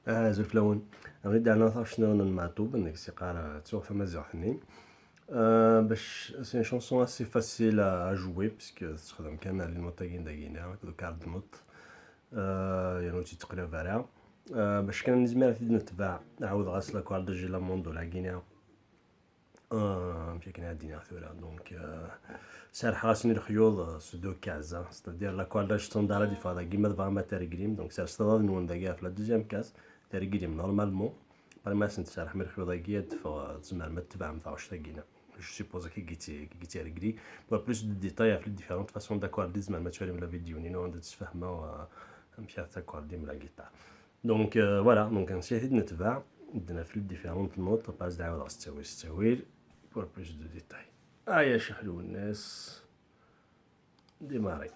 Azul fell-awen. Ɣ-d ɛna tacna n Matoub, nek siqar ttuɣ tamaziɣt-nni. Bac c'est une chanson assez facile à jouer puisque tessexdam kan les notes-agi n dagina, akked quart de note, yerna ur tt-yettqellib ara. Bac kan nezmer ad t-id-netbeɛ, ɛawdeɣ-as l'accordage la mandola-agina. Amek akken ad d-iniɣ tura, donc serrḥeɣ-asen i lexyuḍ s deux cases, c'est-à-dire l'accordage standard ad yeffeɣ dagi ma tebɣam ad terglim, donc serset aḍad-nwen dagi ɣef la deuxième case, terglim normalement, après ma asen-tserrḥem i lexyuḍ-agi ad teffeɣ, tzemrem ad tebɛem taɣect-agina. Je suppose que qui Pour plus de détails ɣef les différentes façons d'accorder, tzemrem ad twalim la vidéo-nni anda tesfehmeɣ amek ara t'accordim la guitare. Donc voilà, donc ansi ad t-id-netbeɛ, d-naf les différentes notes, pas d-ɛawdeɣ s ttawil s ttawil pour plus de détails. Aya Cheikh Lounès, démarrer.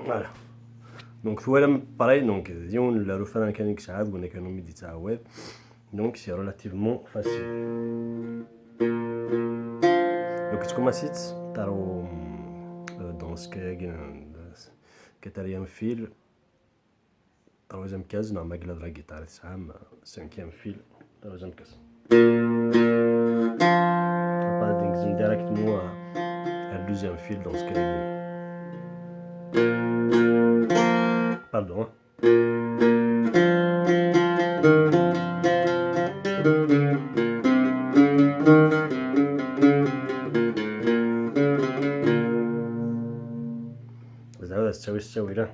Voilà. Donc voilà, pareil, donc disons la refrain kan yesɛa d win kan umi d-yettɛawad, donc c'est relativement facile. Donc tkumasit taru dans ce cas quatrième fil, troisième case, neɣ ma yella d la guitare tesɛam cinquième fil, troisième case. Après d directement à deuxième fil dans ce cas. Pardon. زعما تساوي تساوي لا.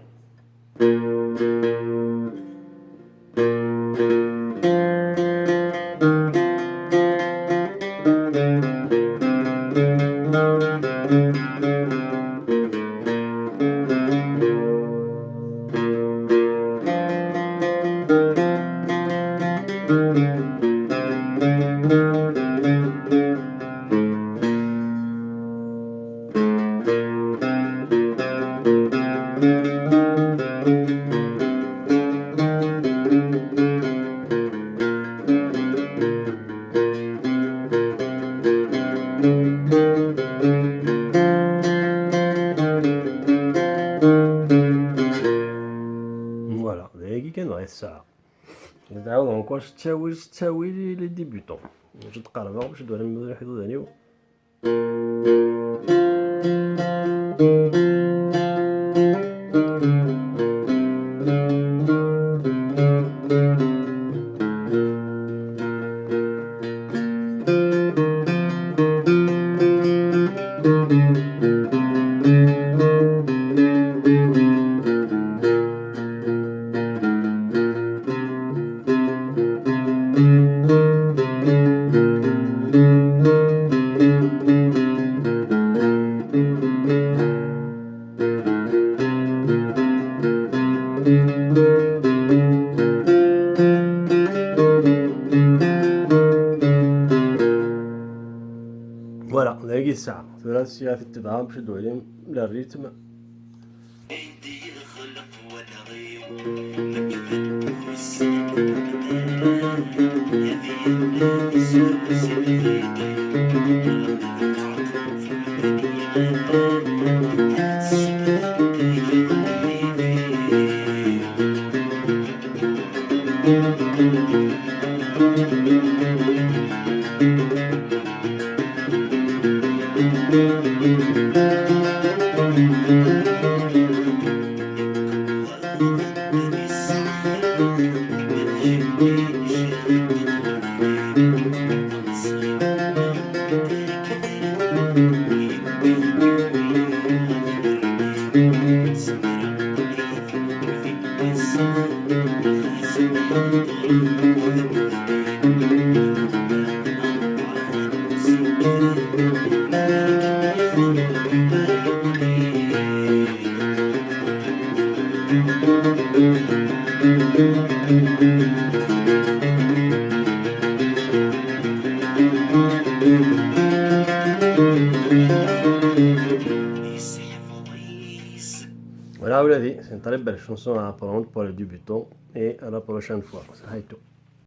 Voilà, dagi kan dɣa tesɛa. Tɛawed encore s ttawil s ttawil les débutants. Je tqerbeɣ bac ad walim lḥidud-iw. Voilà, dagi tesɛa. Tura tesɛa tetbeɛ bac ad walim le rythme. Voilà, vous l'avez, c'est une très belle chanson à apprendre pour les débutants et à la prochaine fois. صحيتو.